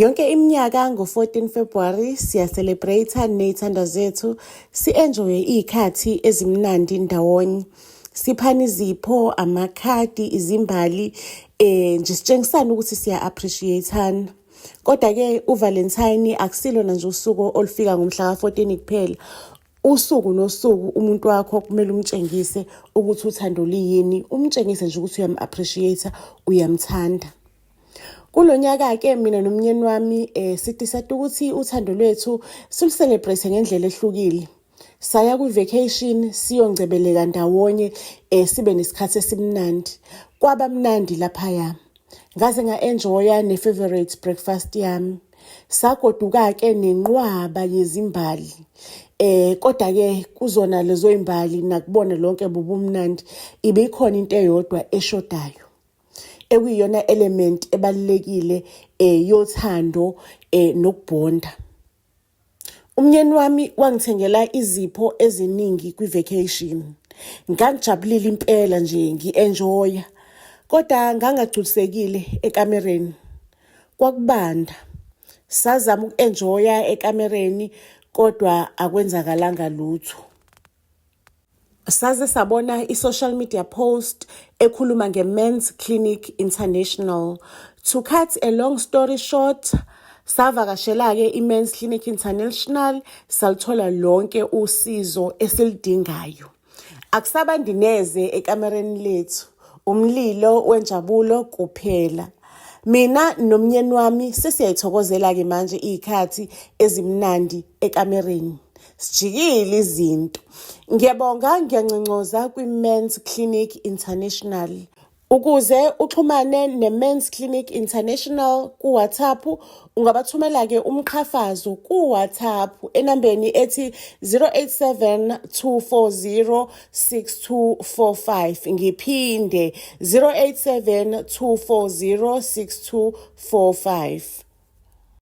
Yonke iminyaka ngo-14 February siya-celebrate ney'thandwa zethu, si-enjoye iy'khathi ezimnandi ndawonye. Siphana izipho, amakhadi, izimbali, nje sitshengisane ukuthi siya-appreciate-ana. Kodwa-ke uValentine akusilona nje usuku olufika ngomhla ka-14 kuphela. Usuku nosuku umuntu wakho kumele umtshengise ukuthi uthando liyini, umtshengise nje ukuthi uyam-appreciate, uyamthanda. Kulo nyaka-ke mina nomnyeni wami si-decide ukuthi uthando lwethu silu-celebrate ngendlela ehlukile. Saya kwi-vacation siyongcebeleka ndawonye, sibe nesikhathi esimnandi. Kwaba mnandi laphaya. Ngaze nga-enjoya ne-favorite breakfast yami. Sagoduka-ke nenqwaba yezimbali. Kodwa-ke kuzona lezo yimbali nakubona lonke bubumnandi ibikhona into eyodwa eshodayo, ekuyiyona element ebalulekile yothando nokubhonda. Umnyeni wami wangithengela izipho eziningi kwi-vacation. Ngangijabulile impela nje ngi-enjoya. Kodwa ngangagculisekile ekamereni. Kwakubanda. Sazama uku-enjoya ekamereni kodwa akwenzakalanga lutho. Saze sabona i-social media post ekhuluma nge-Men's Clinic International. To cut a long story short, savakashela-ke i-Men's Clinic International, salithola lonke usizo esilidingayo. Akusabandi neze ekamereni lethu, umlilo wenjabulo kuphela. Mina nomnyeni wami sesiyayithokozela-ke manje iy'khathi ezimnandi ekamereni. Sijikile izinto. Ngiyabonga, ngiyanconcoza kwi-Men's Clinic International. Ukuze uxhumane ne-Men's Clinic International ku-WhatsApp, ungabathumela-ke umqhafazo ku-WhatsApp enambeni ethi 087 240 6245. Ngiphinde, 087 240 6245.